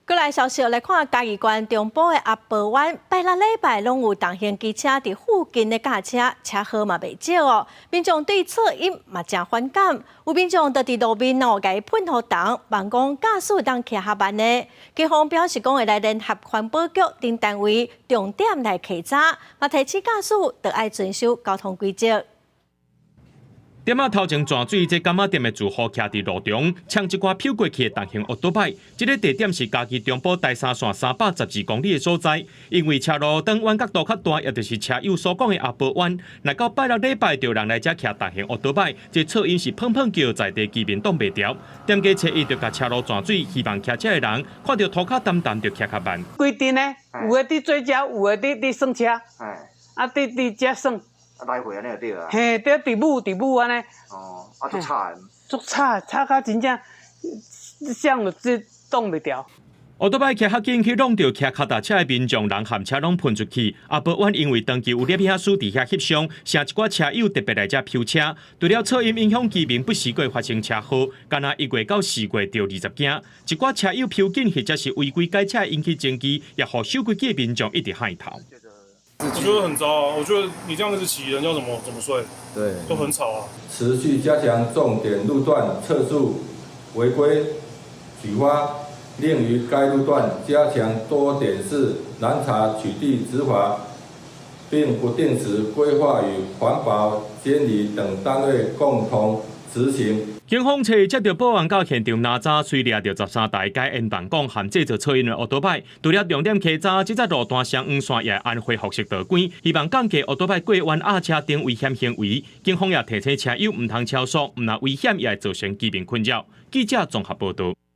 閣來消息來看，嘉義縣中部的阿婆灣，拜六禮拜攏有重型機車佇附近咧駕車，車禍嘛袂少哦。民眾對噪音嘛誠反感，有民眾就佇路面哦，共伊噴予銅，望講駕駛當騎較慢呢。警方表示講會來聯合環保局等單位重點來稽查，嘛提醒駕駛著愛遵守交通規則。店仔頭前泉水，這柑仔店的住戶徛佇路中，嗆一寡飄過去的重型歐多擺。這个地點是嘉義中部台三線312公里的所在。因為車路燈彎角度較大，也就是車友所講的阿婆彎。若到拜六禮拜，就有人來遮騎重型歐多擺，這噪音是砰砰叫，在地居民擋袂牢。店家初一就共車路泉水，希望騎車的人看著塗跤澹澹就騎較慢。規陣呢，有的佇做車，有的佇耍車，啊，佇遮耍。來回按呢就對啊。嘿，對，佇舞佇舞按呢。哦，啊，足吵的。足吵，吵甲真正，啥就這擋袂牢。歐多擺騎較緊去挵著騎跤踏車的民眾，人和車攏噴出去。阿婆灣因為長期有攝影師佇遐翕相，成一寡車友特別來遮飄車。除了噪音影響居民，不時閣會發生車禍，干焦1月到4月著20件。一寡車友飄緊或者是違規改車引起爭議，也予守規矩的民眾一直害頭。我覺得很糟啊！我覺得你這樣子騎，人家怎麼睡？對，都很吵啊。持續加強重點路段測速違規舉發，另於該路段加強多點式攔查取締執法，並不定時規劃與環保、監理等單位共同執行。警方初接著報案到現場攔查，隨掠著13台改煙彈講含製造噪音的歐多擺。除了重點稽查，這節路段雙黃線也按恢復式道關，希望降低歐多擺過彎壓車等危險行為。警方也提醒車友毋通超速，毋但危險，也會造成居民困擾。記者綜合報導。